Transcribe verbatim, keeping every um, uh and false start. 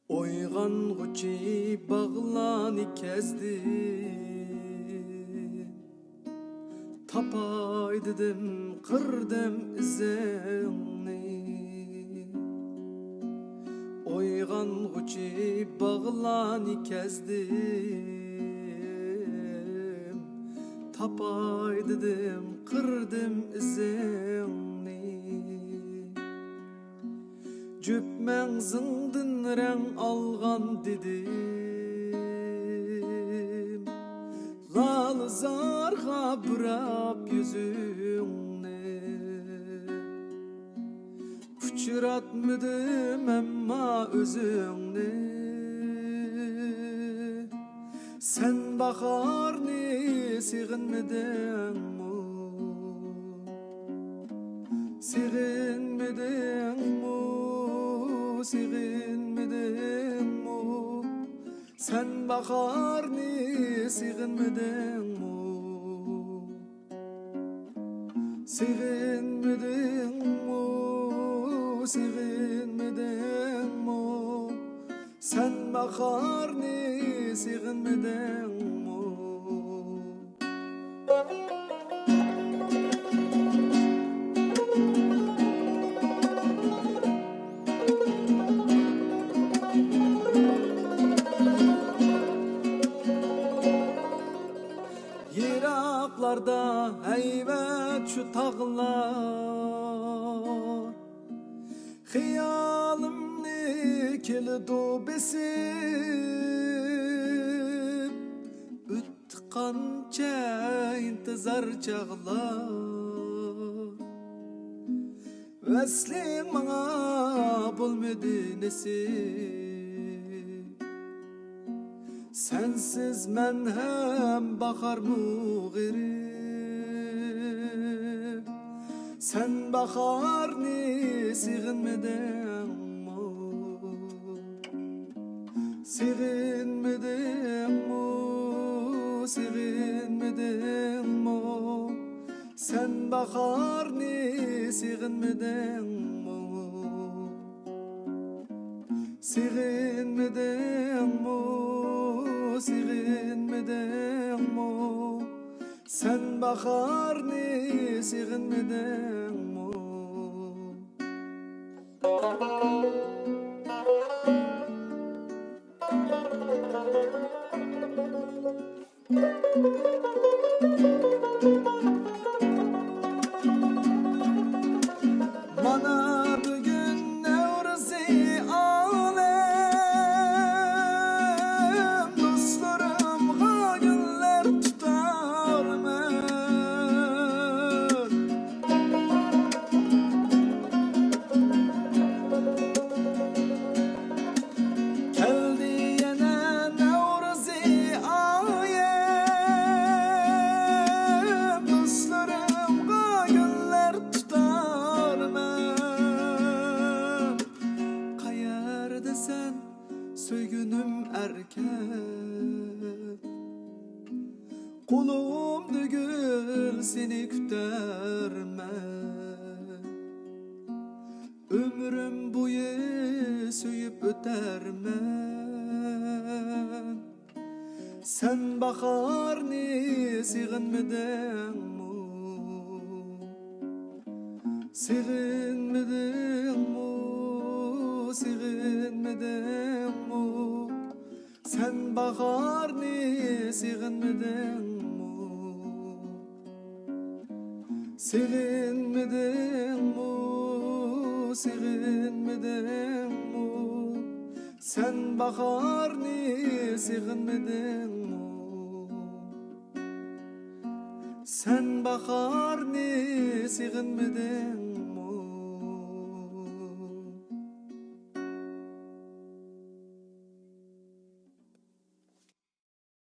ئويغانغۇچى باغلارنى كەزدىم، تاپاي دېدىم قىردىم ئىزىڭنى. ئويغانغۇچى باغلارنى كەزدىم، تاپاي دېدىم قىردىم ئىزىڭنى. جۈپ مەڭزىڭدىن رەڭ ئالغان دېدىم، لالىزارغا بۇراپ يۈزۈڭنى. ئۇچراتمىدىم ئەمما ئۆزۈڭنى. سەن باھارنى سېغىنمىدىڭمۇ؟ سېغىنمىدىڭمۇ؟ سېغىنمىدىڭمۇ؟ سەن باھارنى سېغىنمىدىڭمۇ؟ سېغىنمىدىڭمۇ؟ سېغىنمىدىڭمۇ؟ سەن باھارنى سېغىنمىدىڭمۇ؟ يىراقلاردا ھەيۋەت شۇ تاغلار، خىيالىمنى كېلىدۇ بېسىپ. ئۆتتى قانچە ئىنتىزار چاغلار، ۋەسلىڭ ماڭا بولمىدى نېسىپ. سەنسىز مەن ھەم باھارمۇ غېرىب. سەن باھارنى سېغىنمىدىڭمۇ؟ سېغىنمىدىڭمۇ؟ سېغىنمىدىڭمۇ؟ سەن باھارنى سېغىنمىدىڭمۇ؟ سېغىنمىدىڭمۇ؟ سېغىنمىدىڭمۇ؟ سەن باھارنى سېغىنمىدىڭمۇ؟ مانا بۈگۈن نەۋرىزى ئالەم، دوستلىرىمغا گۈللەر تۇتارمەن. كەلدى يەنە نەۋرىزى ئايەم، دوستلىرىمغا گۈللەر تۇتارمەن. قەيەردە سەن، سۆيگۈنۈم ئەركەن؟ قولۇمدا گۈل سېنى كۈتەرمەن. ئۆمرۈم بويى سۆيۈپ ئۆتەرمەن. سەن باھارنى سېغىنمىدىڭمۇ؟ سېغىنمىدىڭمۇ؟ سېغىنمىدىڭمۇ؟ سەن باھارنى سېغىنمىدىڭمۇ؟ سېغىنمىدىڭمۇ؟ سېغىنمىدىڭمۇ؟ سەن باھارنى سېغىنمىدىڭمۇ؟ سەن باھارنى سېغىنمىدىڭ؟